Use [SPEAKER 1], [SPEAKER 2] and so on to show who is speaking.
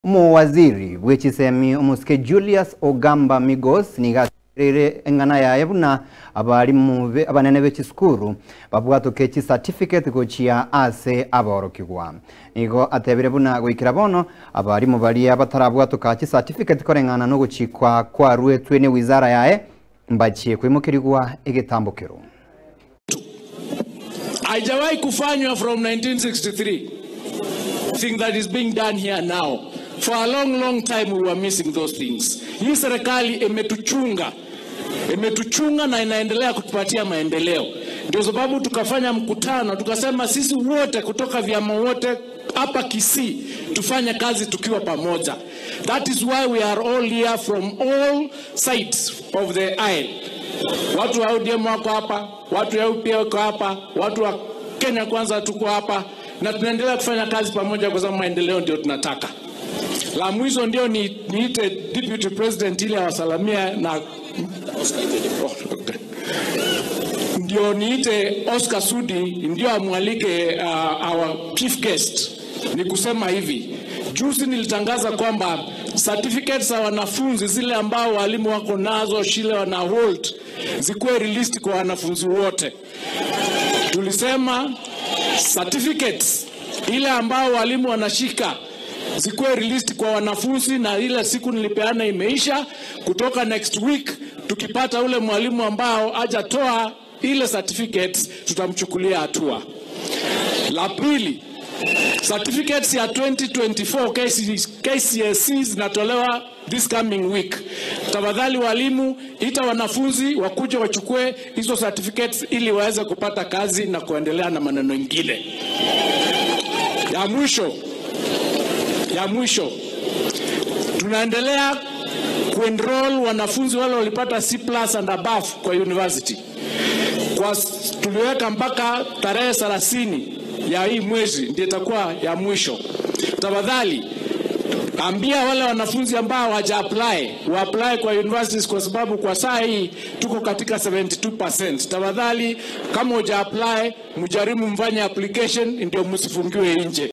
[SPEAKER 1] Omuwaziri bw'echisemi omusike Julius Ogamba Migos nigasirire eng'ana yaye buna abarimu abanene b'echisukuru babwatoke echi certificate gochia ase aborokigwa. Nigo atebire buna goikera bono abarimu baria batarabwatoka chi certificate koreng'ana nogochikwa kwaruetwe ne wizara yaye mbachie kwimokerigwa egetambokero.
[SPEAKER 2] Haijawahi kufanywa from 1963. Thing that is being done here now. For a long, long time we were missing those things. Hii serikali imetuchunga. Imetuchunga na inaendelea kutupatia maendeleo. Ndio sababu tukafanya mkutano, tukasema sisi wote kutoka vyama wote hapa Kisii tufanye kazi tukiwa pamoja. That is why we are all here from all sides of the aisle. Watu wa ODM wako hapa, watu wa UPA wako hapa, watu wa Kenya Kwanza tuko hapa, na tunaendelea kufanya kazi pamoja kwa sababu maendeleo ndio tunataka. La mwisho ndio niite Deputy President ili awasalamia na ndio niite Oscar Sudi ndio amwalike our chief guest. Ni kusema hivi, juzi nilitangaza kwamba certificates za wanafunzi zile ambao walimu wako nazo shule wana hold zikuwe released kwa wanafunzi wote. Tulisema certificates ile ambao walimu wanashika zikuwe released kwa wanafunzi, na ile siku nilipeana imeisha. Kutoka next week tukipata ule mwalimu ambao hajatoa ile certificates tutamchukulia hatua. La pili, certificates ya 2024 KCSE zinatolewa this coming week. Tafadhali walimu, ita wanafunzi wakuje wachukue hizo certificates ili waweze kupata kazi na kuendelea na maneno mengine. Ya mwisho, tunaendelea kuenroll wanafunzi wale walipata C+ and above kwa university. Kwa tuliweka mpaka tarehe 30 ya hii mwezi ndio itakuwa ya mwisho. Tafadhali ambia wale wanafunzi ambao hawaja apply, wa apply kwa universities kwa sababu kwa saa hii tuko katika 72%. Tafadhali kama huja apply, mjaribu mfanye application ndio msifungiwe nje.